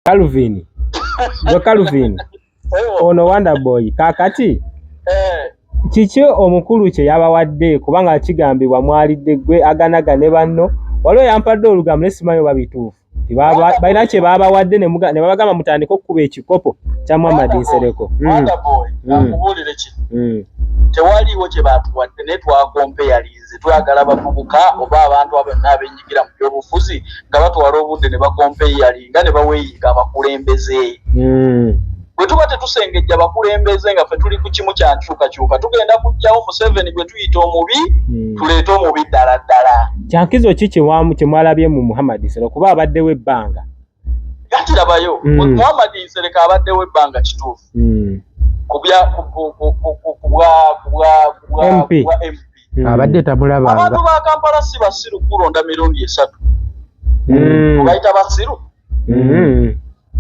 Calvin, gwe Calvin, ono Wonder Boy kaakati kiki omukulu kye yabawadde? Kubanga kigambibwa mwalidde gwe aganaga ne banno. Waliwo yampadde olugambo naye simanyi oba bituufu, balina kye babawadde ne babagamba mutandike okukuba ekikopo kya Muhammad Nsereko. Nkubuulire kino, tewaliiwo kye batuwadde, naye twakompeyalinze. Twagala bavubuka oba abantu bonna abenyigira mu byobufuzi nga batwala obudde ne bakompeyalinga ne baweeyinga abakulembeze. Bwe tuba tetusengejja bakulembeze nga ffe tuli ku kimu kya nkyukakyuka, tugenda kuggyawo Museveni gwe tuyita omubi, tuleete omubi ddala ddala. Kyankizo ki kye mwalabye mu Muhammad Nsereko, kuba abaddewo ebbanga? Kati labayo, Muhammad Nsereko abaddewo ebbanga, kituufu, ku bwa MP. MP. Abadde tamulabanga. Abantu ba Kampala si basiru kulonda mirundi esatu. Obayita basiru?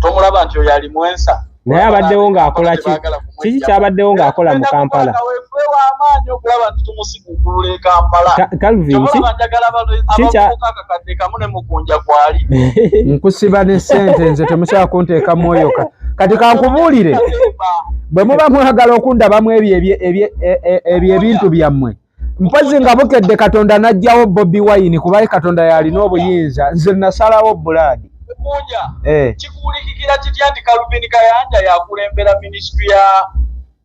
Tomulaba nti oyo ali mwensa? Naye abaddewo ng'akola ki? Kiki kyabaddewo ng'akola mu Kampala? Kaweefube w'amaanyi okulaba nti tumusigukulula e Kampala. Calvin, Kyolaba njagala abavubuka akakadde kamu ne Mukunja kwali. Nkusiba ne ssente, nze temusobola kunteeka mwoyo. Kati kankubuulire, bwe muba mwagala okundabamu ebyo ebintu byammwe, mpozi nga bukedde Katonda n'aggyawo Bobi Wine, kuba Katonda y'alina obuyinza. Nze nasalawo bulaadi. Mukunja, kikuwulikikira kitya nti Calvin Kayanja yakulembera minisitule ya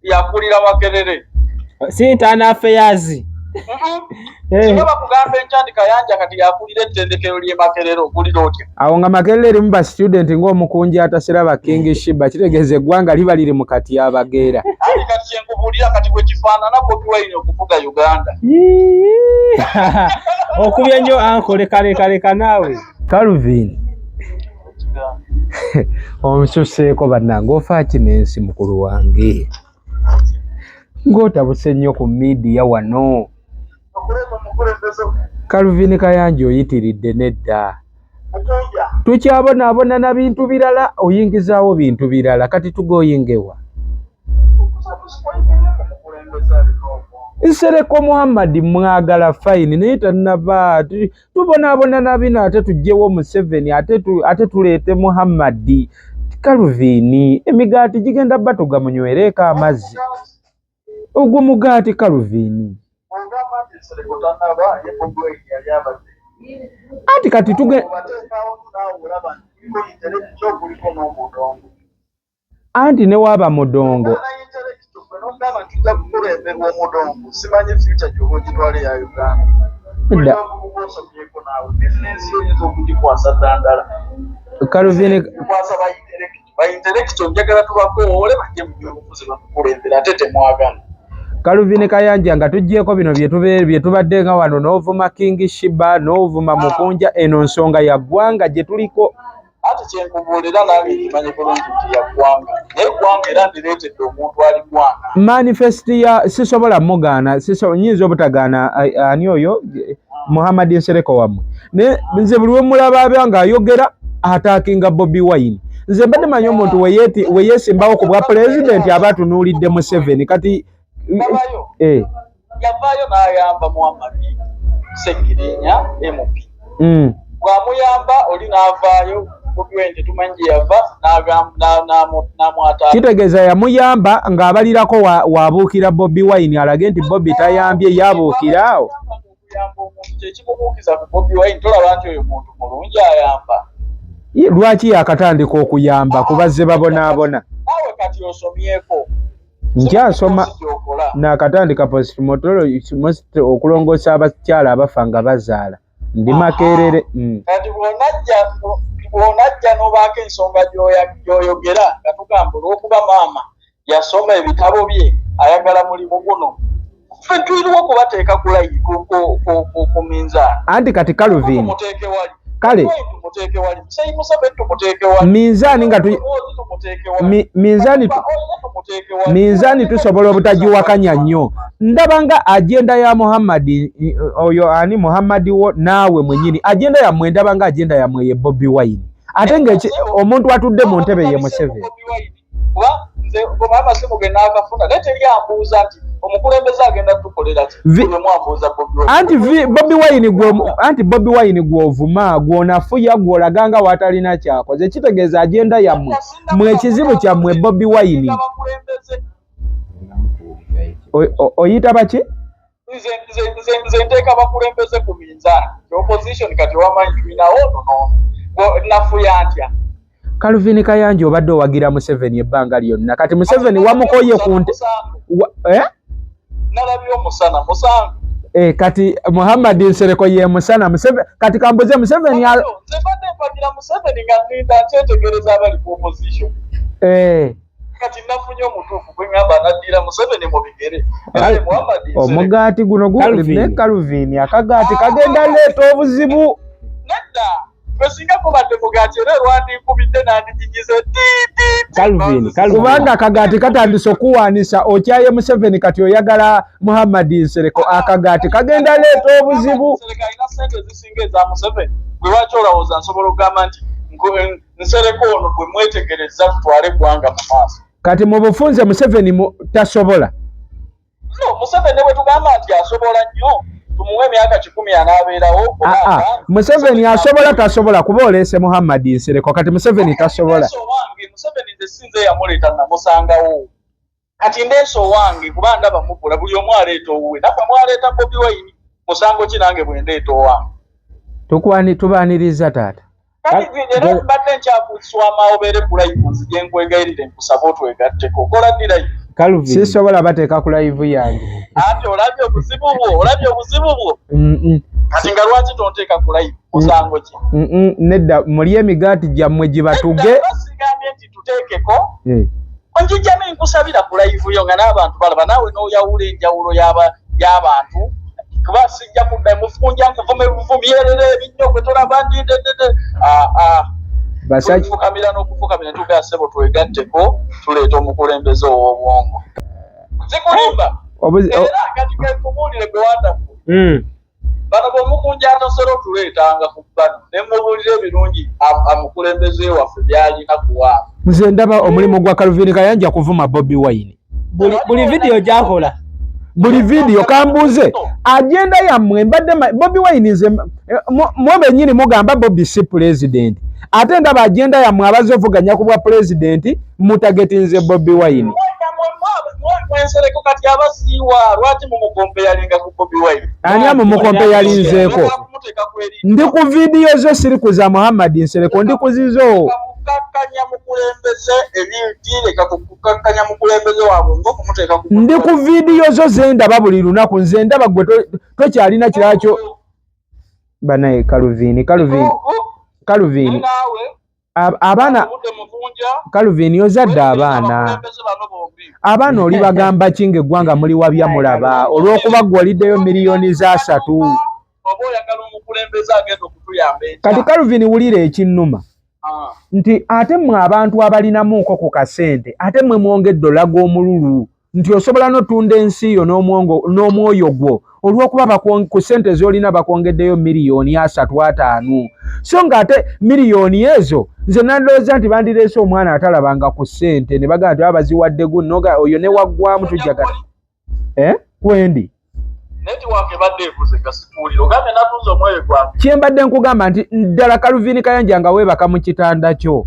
yakulira Makerere? Si internal affairs? Singa bakugamba enkya nti Kayanja kati yakulira ettendekero ly'e Makerere, okulira otya? Awo nga Makerere erimu ba student ng'omukunja atasira ba King Shiba, kitegeeza eggwanga liba liri mu kati abageera. Ali kati kyenkubuulira, kati bwe kifaanana Bobi Wine okufuga Uganda. Okubye nnyo anko, leka leka leka naawe. Calvin, onsuseeko bannange, ofa ki n'ensi mukulu wange? Ng'otabuse nnyo ku media wano. Calvin Kayanja, oyitiridde, nedda. Tukyabonaabona na bintu birala, oyingizaawo bintu birala. Kati tugoyingewa? Nsereko Muhammad mwagala, fine, naye tannaba. Tubonaabona na bino, ate tuggyewo Museveni, ate tuleete Muhammadi. Calvin, emigaati gigenda batuga, munywereeko amazzi. Ogwo mugaati, Calvin. Ogamba nti Nsereko tannaba, ye Bobi Wine yali abadde. Anti kati tuge Obateekawo naawe olaba nti kuliko intellectual, kuliko n'omudongo. Anti ne waaba mudongo. Intellectual, gwe n'ogamba nti tujja kukulemberwa omudongo, simanyi future gy'oba ogitwala eya Uganda. Nedda. Olina osomyeko naawe, bizinensi yo oyinza okugikwasa ddandala. Calvin. Kukwasa ba intellectual, njagala tubakoowole bajje mu byobufuzi batukulembera, ate temwagala. Calvin Kayanja, nga tuggyeeko bino bye tubadde nga wano n'ovuma King Shiba, n'ovuma Mukunja, eno nsonga ya ggwanga gye tuliko. Ate kyenkubuulira, nange nkimanyi bulungi nti ya ggwanga, naye eggwanga era ndireetedde omuntu aligwana. Manifest ya sisobola mugaana, nyinza obutagaana ani oyo Muhammad Nsereko wammwe, naye nze buli we mulaba aba ng'ayogera ataakinga Bobi Wine. Nze mbadde manyi omuntu we yeesimbawo ku bwa pulezidenti aba atunuulidde Museveni. Kati Labayo. Yavaayo n'ayamba Muhammad Segirinya MP. Bw'amuyamba oli n'avaayo, Bobi Wine tetumanyi gye yava, n'amwata. Kitegeeza yamuyamba ng'abalirako waabuukira Bobi Wine, alage nti Bobi tayambye, yabuukira awo. Okuyamba omuntu kyekimubuukiza ku Bobi Wine. Tolaba nti oyo muntu mulungi, ayamba? Ye, lwaki yakatandika okuyamba ku bazze babonaabona? Naawe kati osomyeko. Nkyasoma. Gyokola. Nakatandika postmortem, okulongoosa abakyala abafa nga bazaala. Ndi Makerere. Kati bw'onajja n'obaako ensonga gy'oyogera nga tugamba olw'okuba maama yasoma ebitabo bye, ayagala mulimu guno, ffe tuyiriwo okubateeka ku line, ku minzaani. Anti kati Calvin, Tumuteeke wali. Kale. Tumuteeke wali, Muzeeyi Museveni tumuteeke wali. Minzaani nga Muhoozi tumuteeke wali. Olina tumuteeke wali. Minzaani tusobola obutagiwakanya nnyo. Ndaba nga agenda ya Muhammad oyo ani Muhammad wo naawe mwennyini, agenda yammwe, ndaba nga agenda yammwe ye Bobi Wine, ate nga omuntu atudde mu ntebe ye Museveni. Bobi Wine. Kuba nze goba amasimu ge naakafuna, naye teri ambuuza nti Omukulembeze agenda tukolera ki? Mwabuuza Bobi Wine. Anti Bobi Wine gwe, anti Bobi Wine gw'ovuma, gw'onafuya, gw'olaga nga watalina kyakoze, kitegeeza agenda yammwe mwe ekizibu kyammwe Bobi Wine. Oyita baki? Nze nteeka bakulembeze ku minzaani. Opposition kati owamanyi tulinawo ono n'ono. Nafuya ntya? Calvin Kayanja obadde owagira Museveni ebbanga lyonna, kati Museveni wamukoye ku nte eh? Nalabye omusana musango. Kati Muhammad Nsereko ye musana Museveni. Kati kambuze Museveni nze mbadde mpagira Museveni nga nninda nkyetegereza abali ku opposition. Kati nafunye omutuufu gwe ŋŋamba anaddira Museveni mu bigere. Omugaati guno ne Calvin akagaati kagenda leeta obuzibu. Nedda. Singa kubadde mugaati era erwandinkubidde nandigigize Calvin. Kubanga akagaati katandise okuwaanisa, okyaye Museveni kati oyagala Muhammad Nsereko, akagaati kagenda leeta obuzibu. Nsereko alina ssente ezisinga eza Museveni. Gwe lwaki olowooza nsobola okugamba nti Nsereko ono gwe mwetegereza tutwale eggwanga mu maaso? Kati mu bufunze Museveni tasobola. No, Museveni bwe tugamba nti asobola nnyo, tumuwe emyaka 100 anaabeerawo. Museveni asobola tasobola kuba oleese Muhammad Nsereko, kati Museveni tasobola. Museveni nze si nze yamuleeta, namusangawo. Kati ndeese owange kuba ndaba mukula, buli omu aleeta owuwe. Naffe mwaleeta Bobi Wine, musango ki nange bwe ndeeta owange? Tubaaniriza taata. Kati era mbadde nkyakuswama obeere ku live, nzije nkwegayirire nkusaba otwegatteko. Okola ddi live? Calvin. Sisobola bateeka ku live yange. Ate olabye obuzibu bwo, olabye obuzibu bwo. Kati nga lwaki tonteeka ku live? Musango ki? Nedda, mulye emigaati gyammwe gibatuge. Nedda, sigambye nti tuteekeko. Njijja ne nkusabira ku live yo nga n'abantu balaba, naawe n'oyawula enjawulo y'abantu. Kuba sijja kudda mufunja nkuvume buvumi erere ebinnyo gwe tolaba ndi de, de, de. Tufukamira n'okufukamira tugaa ssebo twegatteko tuleeta omukulembeze ow'obwongo. Sikulimba. Era kati ke nkubuulire gwe wandaku. Bano bw'omukunja atosera otuleetanga ku bano ne mubuulira ebirungi amukulembeze waffe by'alina kuwaaba. Nze ndaba omulimu gwa Calvin Kayanja kuvuma Bobi Wine. Buli video gy'akola. Buli video kambuuze agenda yammwe mbadde Bobi Wine nze mwe bennyini mugamba Bobi si pulezidenti, ate ndaba agenda yammwe abazze ovuganya ku bwa pulezidenti mutagetinze Bobi Wine. Mwensereko kati abasiiwa lwaki mumukompeyalinga ku Bobi Wine? Ani amumukompeyalinzeeko? Ndi ku vidiyo zo, siri ku za Muhammad Nsereko, ndi ku zizo. Kukakkanya mukulembeze ebintu, leka kukakkanya mukulembeze waabwe ng'okumuteeka ku Ndi ku vidiyo zo ze ndaba buli lunaku, nze ndaba gwe tokyalina kirala kyo. Banaye Calvin, Calvin, Calvin. Abaana Calvin ozadde abaana. Abaana oli bagamba ki ng'eggwanga muli wabya mulaba olw'okuba ggwe oliddeyo miliyoni za 3. Oba oyagala omukulembeze agenda okutuyamba enkya. Kati Calvin wulira ekinnuma. Nti ate mmwe abantu abalinamuuko ku kasente, ate mmwe mwongedde olaga omululu nti osobola n'otunda ensi yo n'omwoyo gwo olw'okuba ku ssente z'olina bakwongeddeyo miliyoni asatu ataano. So ng'ate miliyoni ezo nze nandowooza nti bandireese omwana atalabanga ku ssente ne bagamba nti baziwadde guno oyo ne waggwamu tujja kati. Kwendi. Network ebadde ebuze gasikuwulira. Ogambye natunze omwoyo gwange. Kye mbadde nkugamba nti ddala Calvin Kayanja nga weebaka mu kitanda kyo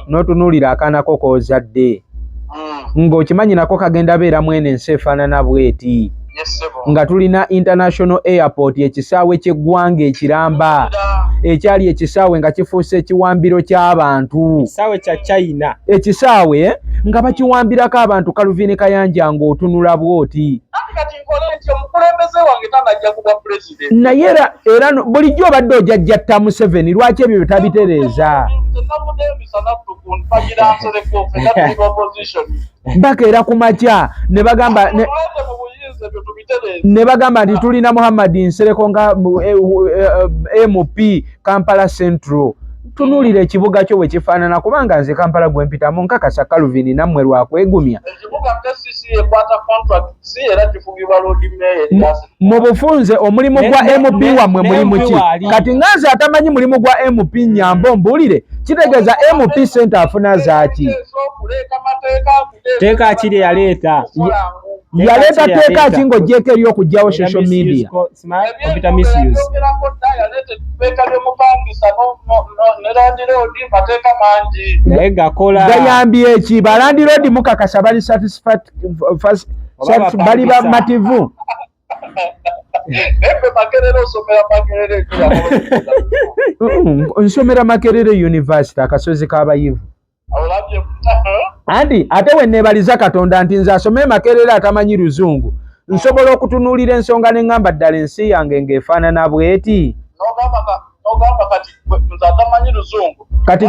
n'otunuulira akaana ko k'ozadde. Ng'okimanyi nako kagenda beera mwene ensi efaanana bw'eti. Nga tulina International Airport, ekisaawe ky'eggwanga ekiramba, ekyali ekisaawe nga kifuuse ekiwambiro ky'abantu. Ekisaawe kya China. Ekisaawe nga bakiwambirako abantu. Calvin Kayanja ng'otunula bw'oti. Anti kati nkole nti omukulembeze wange tanajja kuba president. Naye era bulijjo obadde ojajjatta Museveni, lwaki ebyo tabitereeza? Navuddeyo misana ttuku, mpagira Nsereko, ffenna tuli mu opposition. Bakeera ku makya ne bagamba ne Tuleete mu buyinza ebyo tubitereeze. Ne bagamba nti tulina Muhammad Nsereko nga MP Kampala Central. Tunuulira ekibuga kyo bwe kifaanana, kubanga nze Kampala gwe mpitamu nkakasa Calvin nammwe lwakwegumya. Ekibuga KCC ekwata contract si era kifugibwa Lord Mayor Elias. Mu bufunze omulimu gwa MP wammwe mulimu ki? MP waali. Kati nga nze atamanyi mulimu gwa MP Nyambo mbuulire, kitegeeza MP ssente afuna zaaki? Teeka ki lye yaleeta? Yaleeta tteeka ki ng'oggyeeko ery'okuggyawo social media? Gayambye ki? Balandiroodi mukakasa bali bali bamativu? Nsomera Makerere University, akasozi k'abayivu. Anti ate we neebaliza Katonda nti nze asome e Makerere atamanyi Luzungu, nsobola okutunuulira ensonga ne ŋŋamba ddala ensi yange ng'efaanana bw'eti. Kati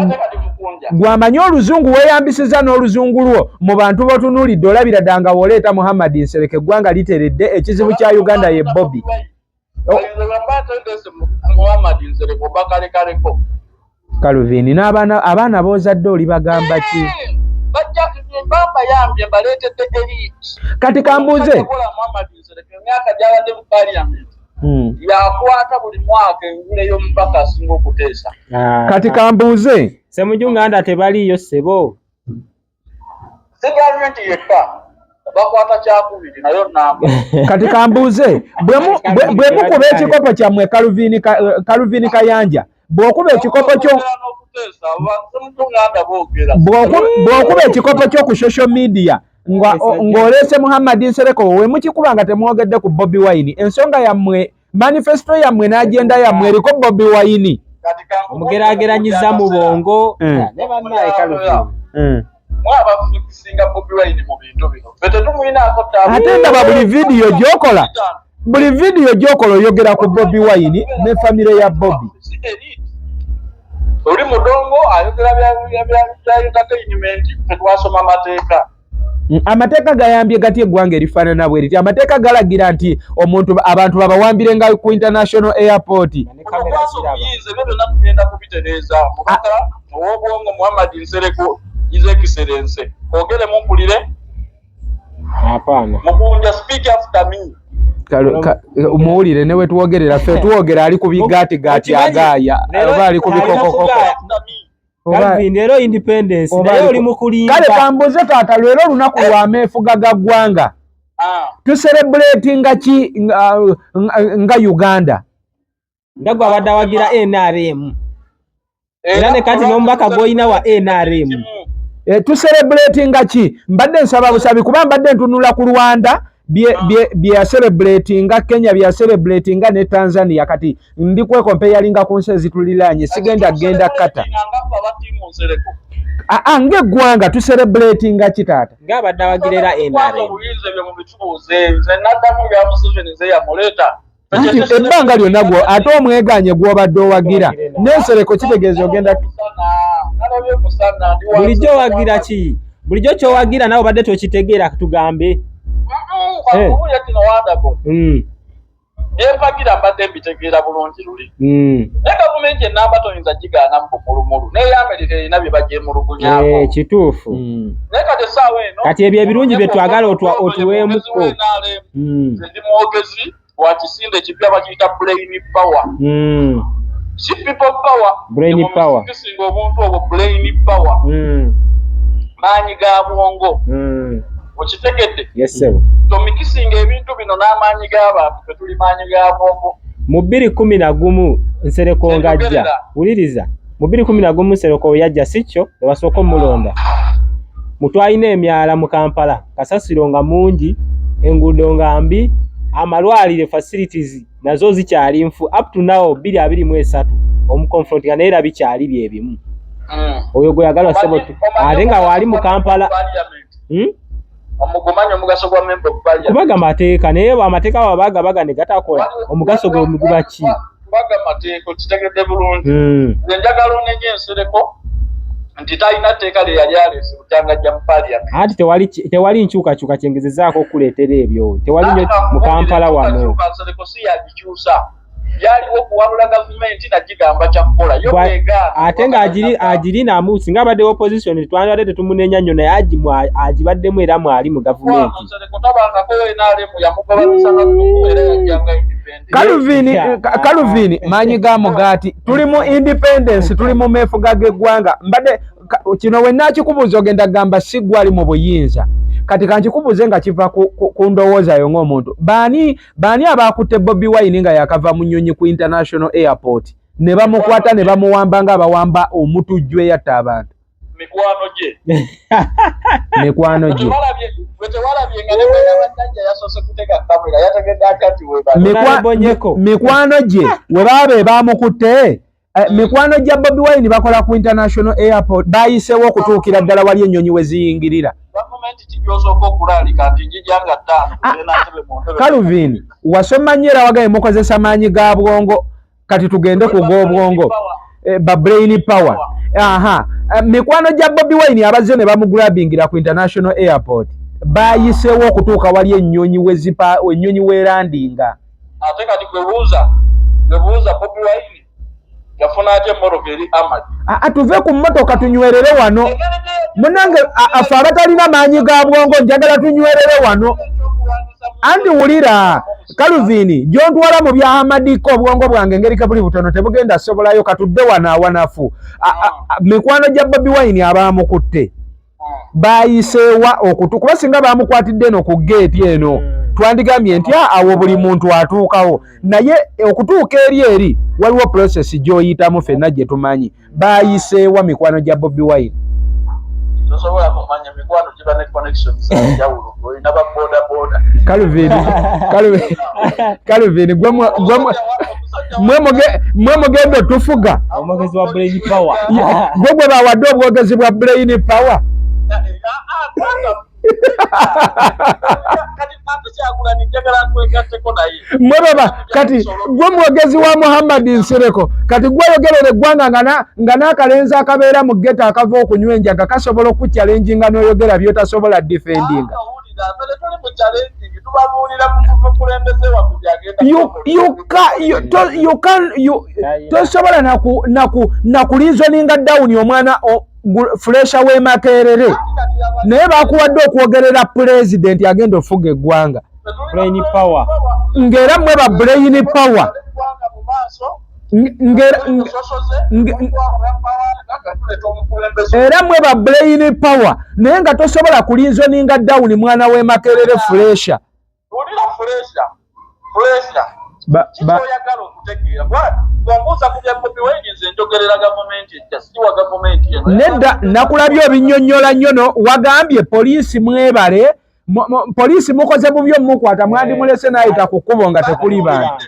gwe amanyi Oluzungu weeyambisiza n'Oluzungu lwo mu bantu b'otunuulidde, olabira ddala nga bw'oleeta Muhammad Nsereko eggwanga literedde. Ekizibu kya Uganda ye Bobi. Calvin, n'abaana abaana b'ozadde olibagamba ki? Kati kambuuze. Emyaka gyabadde mu parliament, yakwata buli mwaka engule y'omubaka asinga okuteesa. Kati kambuuze. Ssemujju Nganda tebaliiyo, ssebo. Si gavumenti yekka, bakwata kyakubiri nayo namba. Kati kambuuze, bwe mukuba ekikopo kyammwe, Calvin Kayanja, bw'okuba ekikopo kyo n'okuteesa Ssemujju Nganda boogera. Bw'okuba ekikopo kyo ku social media ng'oleese Muhammad Nsereko, we mukikuba nga temwogedde ku Bobi Wine, ensonga yammwe, manifesto yammwe n'agenda yammwe eriko Bobi Wine? Omugeraageranyiza mu bwongo. Ne bannaye Calvin. Mwabafukisinga Bobi Wine mu bintu bino, ffe tetumuyinaako. Ate ndaba buli vidiyo gy'okola, buli vidiyo gy'okola oyogera ku Bobi Wine ne famire ya Bobi. Oli mudongo ayogera bya entertainment, tetwasoma mateeka. Amateeka gayambye gatya eggwanga erifaanana bwe riti? Amateeka galagira nti omuntu abantu babawambire nga ku international airport. Ne kamera Okwasa ziraba. obuyinza, ebyo byonna tugenda kubitereeza. Mubaka ow'obwongo Muhammad Nsereko, His Excellence, ogeremu mpulire. Hapana. Mukunja, speak after me. Muwulire ne wetwogerera, ffe twogera ali ku bigaatigaati agaaya oba ali ku bikokokoko. After me. Calvin, leero independence, naye oli mu kulimba. Kale kambuze taata, leero olunaku lw'ameefuga ga ggwanga. Tucelebratinga ki nga Uganda? Nga gwe abadde awagira NRM era ne kati n'omubaka gw'olina wa NRM. Tucelebratinga ki? Mbadde nsaba busabi kuba mbadde ntunula ku Rwanda bye yacelebratinga, Kenya bye yacelebratinga ne Tanzania. Kati ndi kwecomparinga ku nsi ezituliraanye, sigenda genda kata. Nga aba team Nsereko. Aa, ng'eggwanga tucelebratinga ki, taata? Ng'abadde awagira era NRM. Obuyinza ebyo mubitubuuze, nze naddamu bya Museveni, nze yamuleeta. Anti ebbanga lyonna gwo ate omweganye gw'obadde owagira n'Ensereko, kitegeeza ogenda Nalabye omusana, ndi wansi. Bulijjo owagira ki? Bulijjo kyowagira nawe obadde tokitegeera, tugambe. Kakubuulira kino, wandabo. Byempagira mbadde mbitegeera bulungi luli. Naye gavumenti enamba toyinza gigaana mu bumulumulu, n'eyamerika erina bye bagyemulugunyaako. Kituufu. Naye kati essaawa eno Kati ebyo ebirungi bye twagala otuweemuko. Nze ndi mwogezi wa kisinde ekipya bakiyita brain power, si people power. Brain power. Kisinga obuntu obwo brain power, maanyi ga bwongo. Okitegedde? Yes, ssebo. Tomikisinga ebintu bino n'amaanyi g'abantu, fe tuli maanyi ga bwongo. Mu 2011 Nsereko ng'ajja, wuliriza, mu 2011 Nsereko we yajja, si kyo ne basooka omulonda, mutwalina emyala mu Kampala, kasasiro nga mungi, enguudo nga mbi, amalwaliro facilities nazo zikyali nfu. Up to now 2023 omuconfrontinga naye era bikyali bye bimu. Oyo gwe yagala, ssebo, ate nga waali mu Kampala. Omugumanyi omugaso gwa member of parliament? Kubaga mateeka, naye amateeka baba bagabaga ne gatakola, omugaso gwe guba ki? Kubaga mateeka, okitegedde bulungi. Nze njagala onenye Ensereko nti talina tteeka lye yali aleese bukyangajja mu parliament. Anti tewali nkyukakyuka, kyengezezaako okuleetera ebyo, tewali nnyo mu Kampala wano. Nsereko si yagikyusa, byaliwo kuwabula gavumenti nagigamba kyakukola yo bwegaana. Ate nga agirinamu, singa abadde opposition twandibadde tetumunenya nnyo, naye agibaddemu era mwali mu gavumenti. Nsereko tabangako NRM yamugoba misana tuku, era yajjanga independent. Calvin, Calvin, maanyi ga mugaati. Tuli mu independence, tuli mu meefuga g'eggwanga. Mbadde Kino we naakikubuuza ogenda kugamba si ggwe ali mu buyinza. Kati kankikubuuze nga kiva ku ndowooza yo ng'omuntu, baani abaakutte Bobi Wine nga yakava mu nnyonyi ku international airport ne bamukwata ne bamuwamba nga abawamba omutujju eyatta abantu? Mikwano gye. Mikwano gye. Gwe tewalabye nga ne bwe yabadde yasoose kutega kamera, yategedde atya nti webali? Mikwano gye we baba be baamukutte. Mikwano gya Bobi Wine bakola ku international airport, bayiseewo okutuukira ddala wali ennyonyi we ziyingirira. Gavumenti kigyosooka okulaalika nti njija nga 5 kugenda ntebe mu ntebe. Calvin, wasoma nnyo era wagaye mukozesa maanyi ga bwongo. Kati tugende ku g'obwongo, ba brain power. Aha, mikwano gya Bobi Wine abazze ne bamugrabingira ku international airport bayiseewo okutuuka wali ennyonyi wezipa, ennyonyi weerandinga. Ate kati gwe buuza Bobi Wine yafuna atya emmotoka eri Amad? Tuve ku mmotoka, tunywerere wano munange. Afe abatalina maanyi ga bwongo, njagala tunywerere wano. Anti wulira Calvin, gy'ontwala mu bya Hamadiko, obwongo bwange engeri ke buli butono tebugenda sobolayo. Katudde wano awanafu. Mikwano gya Bobi Wine abaamukutte bayiseewa okutu? Kuba singa bamukwatidde eno ku geeti eno, twandigambye nti, "Ah, awo buli muntu atuukawo." Naye okutuuka eri waliwo process gy'oyitamu ffenna gye tumanyi. Bayiseewa mikwano gya Bobi Wine? Tosobola kumanya, mikwano giba ne connections enjawulo, olina ba boda boda. Calvin, Calvin, Calvin, mwe mugenda otufuga. Omwogezi wa brain power. Gwe bawadde obwogezi bwa brain power. Kati ate Kyagulanyi njagala nkwegatteko naye. Mwe baba kati gwe mwogezi wa Muhammad Nsereko, kati gwe oyogerera eggwanga nga n'akalenzi akabeera mu ghetto akava okunywa enjaga kasobola okuchallenginga n'oyogera by'otasobola defendinga. Wulira, ffe tuli mu challenging, tubabuulira mukulembeze waffe byagenda. You, you, ca, you, to, you can, you, tosobola naku reasoninga down omwana fresher w'e Makerere, naye bakuwadde okwogerera pulezidenti agenda ofuga eggwanga. Brain power. Ng'era mmwe ba brain power. Era mmwe ba brain power, naye nga tosobola kureasoninga down mwana w'e Makerere fresher. Wulira, fresher, fresher. Kikyoyagala okutegeera, bwombuuza ku bya Bobi Wine, nze njogerera gavumenti ejja, siwa gavumenti eno. Nedda, nakulabye obinnyonnyola nnyo. No wagambye poliisi mwebale, poliisi mukoze bubi omukwata, mwandimulese n'ayita ku kkubo nga tekuli bantu.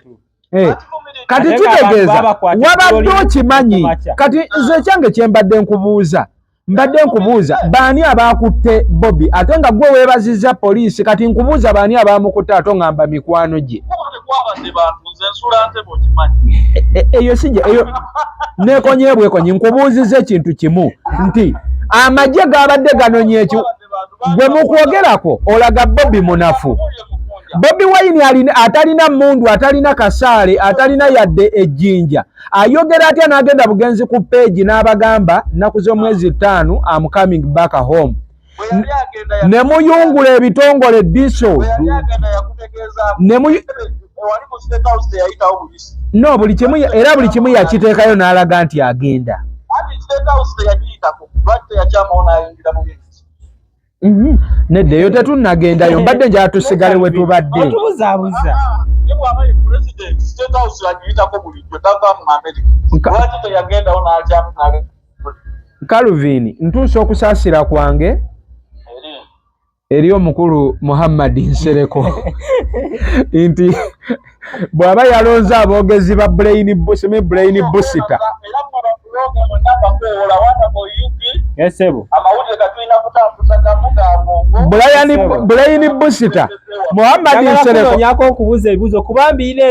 Kati Ate ng'abantu kitegeeza babakwata wabadde ekiro okimanyi. ku makya. Kati nze ekyange kyembadde nkubuuza, mbadde nkubuuza baani abakutte Bobi, ate nga gwe weebazizza poliisi. Kati nkubuuza baani abamukutte, ate oŋŋamba mikwano gye. Kuba tekwabadde bantu, nze nsula ntebe, okimanyi. Eyo sijja eyo nekonye bwekonyi. Nkubuuziza ekintu kimu nti amagye gabadde ganonya ekyo, gwe mukwogerako olaga Bobi munafu. Bobi Wine alina atalina mundu, atalina kasaale, atalina yadde ejjinja, ayogera atya n'agenda bugenzi ku page n'abagamba nnaku z'omwezi 5 am coming back home, Bwe yali agenda ne muyungula ebitongole diso? Bwe yali agenda yakutegeeza wali ku State House, teyayitawo buyisi. No, buli kimu, era buli kimu yakiteekayo n'alaga nti agenda. Anti State House teyagiyitako, lwaki teyakyamawo n'ayingira buyinzi? Nedda, eyo tetunnagendayo, mbadde njala tusigale we tubadde. Otubuzaabuza. Ye bw'aba ye president, State House agiyitako bulijjo, tava mu America. Lwaki teyagendawo n'akyamu n'agenda? Calvin, ntuusa okusaasira kwange eri eri omukulu Muhammad Nsereko nti bw'aba yalonze aboogezi ba brain simi brain booster. Era mmwe babuloga mwenna mbakoowola wanda oyugi. Esebo. Amawulire gatulina kutambuza gamu ga bwongo. Brian, brain booster Muhammad Njagala Nsereko. kunoonyako okubuuza ebibuuzo kuba mbiina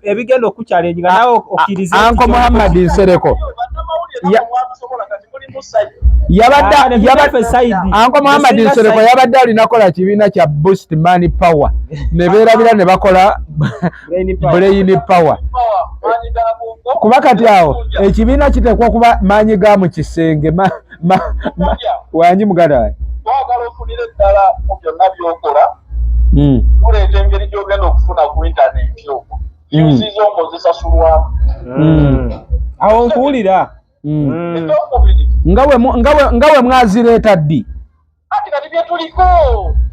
ebigenda okuchallenginga nawe okkirize. Anko Muhammad Nsereko Bannamawulire namwe mwabisobola, kati muli mu side. Yabadde Ah, ne side. Anko Muhammad Tusinga Nsereko side. yabadde alina kola kibiina kya boost money power, ne beerabira ne bakola Brain power. brain power. Maanyi ga bwongo. Kuba kati awo ekibiina kiteekwa okuba maanyi ga mu kisenge wangi muganda wange. Twagala ofunire ddala mu byonna by'okola. Tuleeta engeri gy'ogenda okufuna ku intaneti okwo, views zo ng'ozisasulwamu. Awo nkuwulira. Ekyokubiri, Nga we mwazireeta ddi? Ati kati byetuliko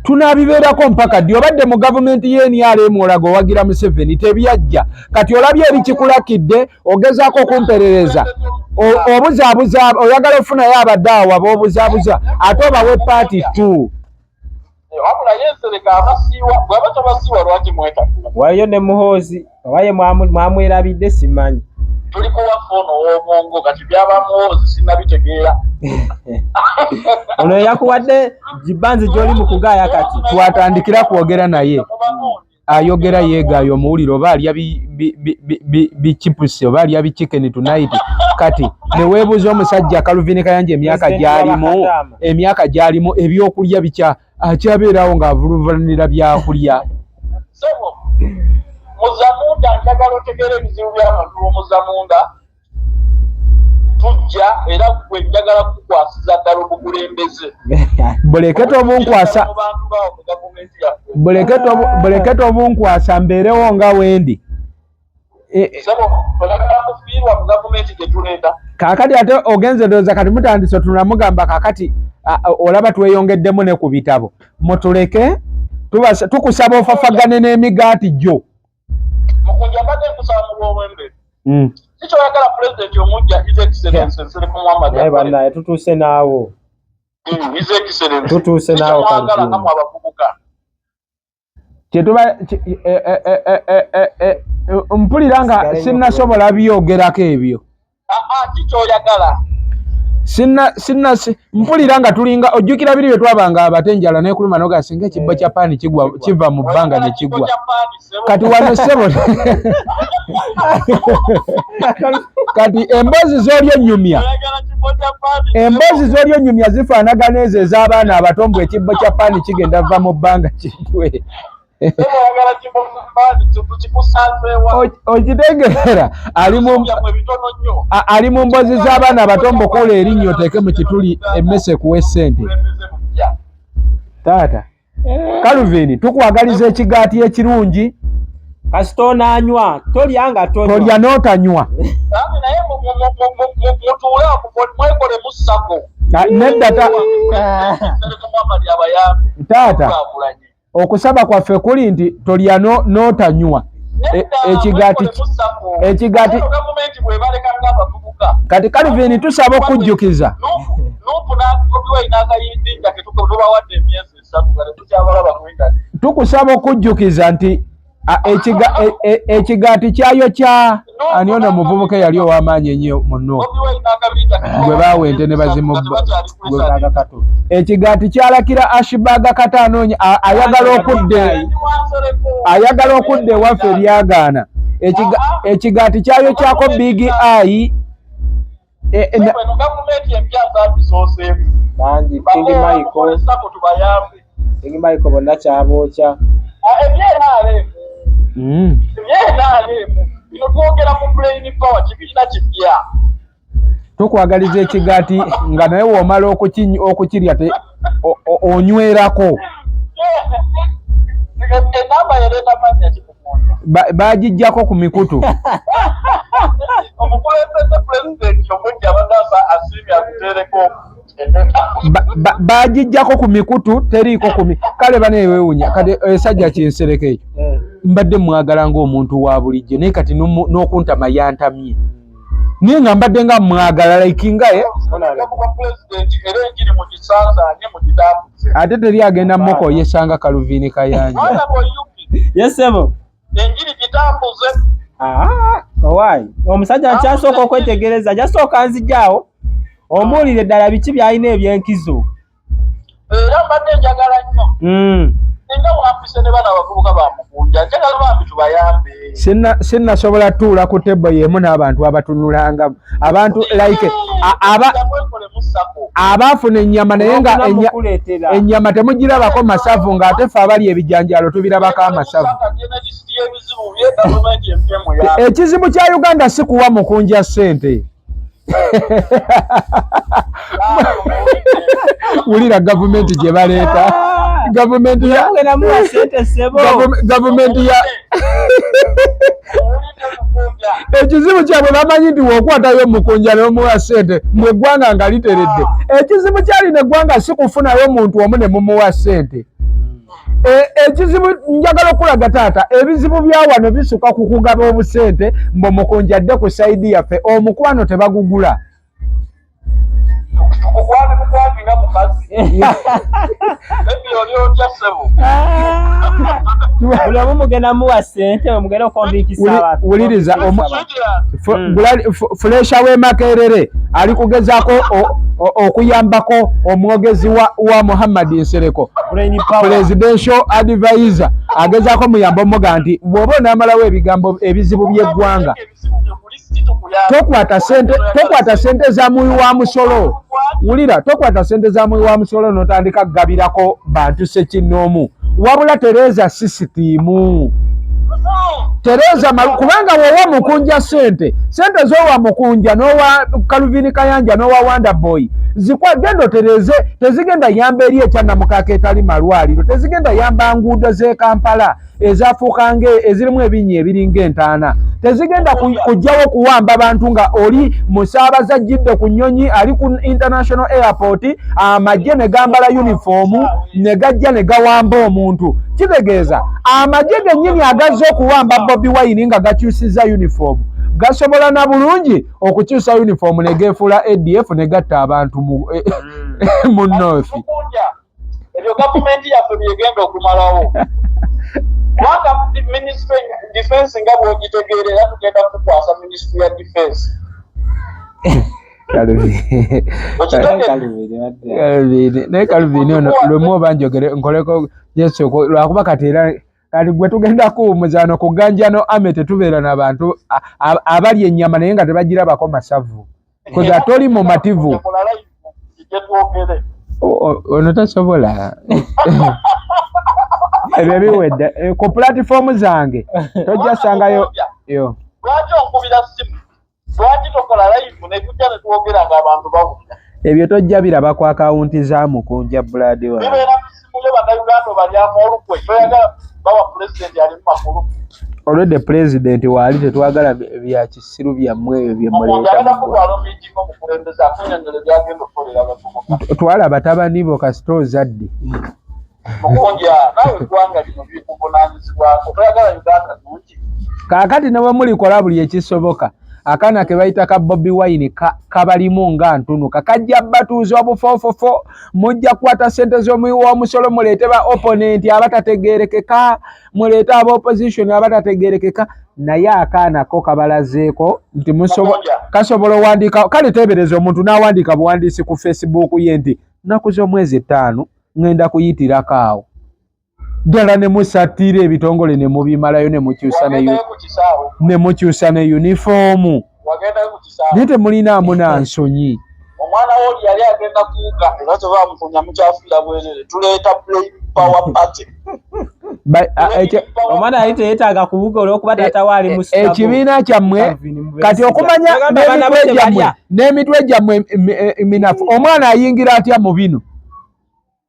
Tunaabibeerako mpaka ddi? Obadde mu gavumenti y'NRM, olaga owagira Museveni, tebyajja. Kati olabye ebikikulakidde, ogezaako okumperereza, obuzaabuza, oyagala ofunayo abadde awo ab'obuzaabuza, ate obawe part two. Wabula yensereka abasiiwa, bw'aba tabasiiwa lwaki mwetakula? Waliyo ne Muhoozi, oba ye mwamwerabidde simanyi. Tuli kuwa foono ow'obwongo, kati byaba Muhoozi sinnabitegeera. Ono yakuwadde gibanzi gy'oli mu kugaaya kati. Twatandikira kwogera naye, ayogera yeegaaya, omuwulire oba alya bichipusi oba alya bichicken tonight. Kati ne weebuuza omusajja Calvin Kayanja emyaka President gy'alimu, w'Abakadaama. Emyaka gy'alimu, ebyokulya bikya akyabeerawo ng'avuluvanira byakulya. Sebo Muzamunda, njagala otegeera ebizibu by'abantu b'Omuzamunda. Tujja era gwe njagala kukwasiza ddala obukulembeze. Buleke tobunkwasa. Mu bantu baawo mu gavumenti yaffe. Buleke tobunkwasa, mbeerewo nga wendi. Sebo, oyagala kufiirwa mu gavumenti gye tuleeta? Kaakati ate ogenze, ndowooza kati mutandise otunula mugamba kaakati olaba tweyongeddemu ne ku bitabo. Mutuleke, tukusaba ofafagane n'emigaati gyo. Mukunja, mbadde nkusaba mu lw'obwembe, kikyoyagala pulezidenti omujja, His Excellence Nsereko Muhammad, Naye akole? bannaye, tutuuse naawo. His Excellence. Tutuuse naawo. Kikyomwagala Kalvin. nga mwe abavubuka. Kyetuba mpulira nga Sigale nnyo. sinnasobola byogerako ebyo. Aa, kikyoyagala. Sinna mpulira nga tulinga, ojjukira biri bye twabanga abate, enjala nekuluma noga singa ekibbo kya paani kigwa, kiva mu bbanga ne kigwa. Kati wano ssebo, kati emboozi z'oli ennyumya, emboozi z'oli ennyumya zifaanagana ezo ez'abaana abato, mbu ekibbo kya paani kigenda va mu bbanga kigwe. Okitegeera, ali mu mboozi z'abaana abato, mbukuula erinnyo oteeke mu kituli emmese kuwa essente. Taata Calvin, tukwagaliza ekigaati ekirungi. Kasita onaanywa, tolya nga tonywa. Tolya n'otanywa. Naye mutuule mwekolemu SACCO. Nedda taata, okusaba kwaffe kuli nti tolya n'otanywa. Ekigaati Gavumenti bwebaleka ng'abavubuka. Kati Calvin, tusaba okujjukiza. Nupu n'Bobi n'akayindinja ketubawadde emyezi 3 nga tetukyabalaba ku internet. Tukusaba okujjukiza nti ekigaati kyayo kya ani ono omuvubuka eyali ow'amaanyi ennyo muno gwe baawa ente ne bazimubba? Ekigaati kyalakira Ashbaga kata anoonya, ayagala okudda ewaffe ebyagaana. Ekigaati kyayo kyako Big Eye. Gavumenti empya zaabisooseemu. Bangi, King Michael. SACCO tubayambe. King Michael bonna kyabookya. Ebyenrm, ebyenrm bino twogera mu brain power, kibiina kipya. Tukwagaliza ekigaati nga naye w'omala okukirya onywerako. Enamba yereeta mannya kikukunja. Bagijjako ku mikutu. Omukulembeze pulezidenti omujja abadde asiimye akuteereko. Bagijjako ku mikutu, teriiko ku kale baneewewunya. Kati esajja kinsereko ekyo, mbadde mwagala ng'omuntu wa bulijjo, naye kati n'okuntama yantamye, naye nga mbadde nga mwagala like nga era enjiri mugisansaanye, mugitambuze. Ate teri agenda mukoyesanga Calvin Kayanja. Yes ssebo. Enjiri gitambuze. Owaayi omusajja nkyasooka okwetegereza, jasooka nzijaawo ombuulire ddala biki byalina ebyenkizo. Era mbadde njagala nnyo singa wampise ne bana abavubuka bamukunja, njagala bambi tubayambe. Sinnasobola tuula ku table y'emu n'abantu abatunulanga abantu like aba abaafuna ennyama naye nga ennyama temugirabako masavu, ng'ate ffe abali ebijanjaalo tubirabako amasavu. Ekizibu kya Uganda si kuwa mukunja ssente. Wulira gavumenti gye baleeta, gavumenti ya gavumenti ya Ekizibu kyabwe bamanyi nti wokwatayo omukunja n'omuwa ssente mbu eggwanga nga literedde. Ekizibu kyalina eggwanga si kufunayo omuntu omu ne mumuwa ssente. Ekizibu njagala okulaga taata, ebizibu bya wano bisuka ku kugaba obusente mbu omukunja adde ku sayidi yaffe. Omukwano tebagugula. Tukukwate bukwati nga mukazi. Baby, oli otya ssebo? Buli omu mugenda muwa ssente, mugenda okonvinkisa abantu. Wuliriza, Fulesha w'e Makerere ali kugezaako okuyambako omwogezi wa Muhammad Nsereko, Brain power. Presidential advisor, agezaako muyamba omuga nti bw'oba onaamalawo ebigambo ebizibu by'eggwanga, tokwata sente za muwi wa musolo. Wulira, tokwata sente za muwi wa musolo n'otandika kugabirako bantu ssekinnoomu, wabula tereeza sisitiimu, tereeza kubanga wowa mukunja sente, sente z'owa mukunja n'owa Kaluvini Kayanja n'owa Wanda Boy zikwa genda otereeze, tezigenda yamba eri ekyannamukaaka etali malwaliro, tezigenda yamba nguudo z'e Kampala ezafuuka nge ezirimu ebinnya ebiringa entaana, tezigenda kujjawo kuwamba bantu nga oli musaabaza ajjidde ku nnyonyi, ali ku international airport, amagye ne gambala yunifoomu ne gajja ne gawamba omuntu. Kitegeeza amagye gennyini agazze okuwamba Bobi Wine nga gakyusizza yunifoomu gasobola na bulungi okukyusa yunifoomu ne geefuula ADF ne gatta abantu mu North. Ebyo gavumenti yaffe byegenda okumalawo, kubanga ministry defense nga bwogitegeerera, tugenda kukwasa ministry ya defense. Calvin, naye Calvin ono lumu oba njogere nkoleko Yesu, lwakuba kati era kati gwe tugenda kuwummuza wano ku Ganjano Ame, tetubeera n'abantu abalya ennyama naye nga tebagirabako masavu, koza toli mumativu. Twogere. Ono tasobola, ebyo biwedde. Ku platform zange tojja sangayo yo. Lwaki onkubira simu? Lwaki tokola live ne tujja ne twogera ng'abantu bawulira? Ebyo tojja biraba ku akawunti za Mukunja Blood wange. Bibeera ku simu yo. Bannayuganda obalyamu olukwe, toyagala bawa pulezidenti alimu makulu. Olwedde pulezidenti waali, tetwagala bya kisiru byammwe ebyo bye Omuntu muleeta agenda mu ggwanga. Kutwala omiitinga omukulembeze akunyonyola byagenda okukolera abavubuka. Twala batabani bo kasita ozadde. Mukunja, naawe eggwanga lino bikuvunaanyizibwako, toyagala Uganda nungi? Kaakati ne bwe mulikola buli ekisoboka, akaana ke bayita ka Bobi Wine kabalimu nga ntunuka, kajja batuuza obufoofofo. Mujja kukwata ssente z'omuwi w'omusolo muleete ba opponent abatategeerekeka, muleete aba opposition abatategeerekeka, naye akaana ko kabalazeeko nti kasobola owandiika. Kale teebereza omuntu n'awandiika buwandiisi ku Facebook ye nti nnaku z'omwezi 5 ŋŋenda kuyitirako awo ddala, ne musattira ebitongole ne mubimalayo ne mukyusa ne Wagendayo ku kisaawe? Ne mukyusa ne yunifoomu. Wagendayo ku kisaawe? Naye temulinaamu na nsonyi. Omwana wo oli yali agenda kuwuga, era kyova mukunya mukyafiira bwerere. Tuleeta Brain Power Party. Omwana yali teyeetaaga kuwuga olw'okuba taata we ali mu struggle. Ekibiina kyammwe Calvin Mubesiga. Kati okumanya Bagamba abaana bo n'emitwe gyammwe tebalya. N'emitwe gyammwe minafu, omwana ayingira atya mu bino?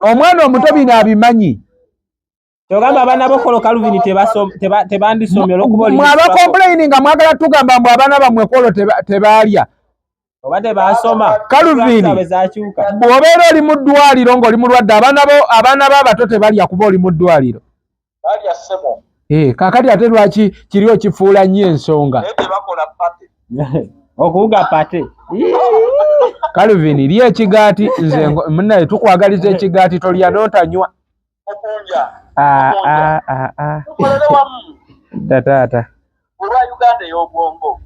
Omwana omuto bino abimanyi? Kyogamba abaana bokolo Calvin tebandisomye olw'okuba oli mu Mwe struggle. Abakomplaini nga mwagala tugamba mbu abaana bammwe kwolwo tebaalya oba tebasoma. Calvin. Zaabwe zakyuka. Bw'obeera oli mu ddwaliro ng'oli mulwadde, abaana bo, abaana bo abato tebalya kuba oli mu ddwaliro? Balya, ssebo. Kaakati ate lwaki kiri okifuula nnyo ensonga? Naye tebakola party. Okuwuga party. Calvin, lya ekigaati. Nze munnaye tukwagaliza ekigaati, tolya n'otanywa. Mukunja. Ah, ah, ah, ah. Tukolere wamu Dda taata. Olwa Uganda ey'obwongo.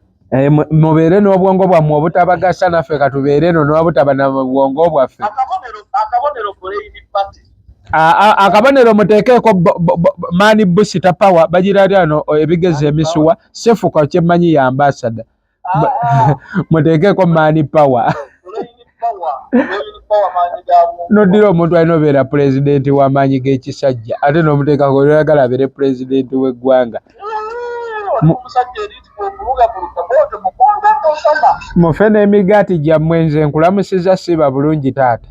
Mubeere n'obwongo bwammwe obutabagasa, naffe katubeere eno n'obutaba na bwongo bwaffe. Akabonero Brain Party. Akabonero muteekeeko man booster power, bagira ano ebigeza emisuwa sefuka kyemmanyi ya ambassador. Muteekeeko man power. Brain Power, Brain Power, maanyi ga bwongo. Noddira omuntu alina obeera pulezidenti w'amaanyi g'ekisajja ate n'omuteekako oyagala abeere pulezidenti w'eggwanga. Oli omusajja eri nti bw'obulugabuluga bwotyo mukonda tosoma. Mufe n'emigaati gyammwe, nze nkulamusiza, siiba bulungi taata.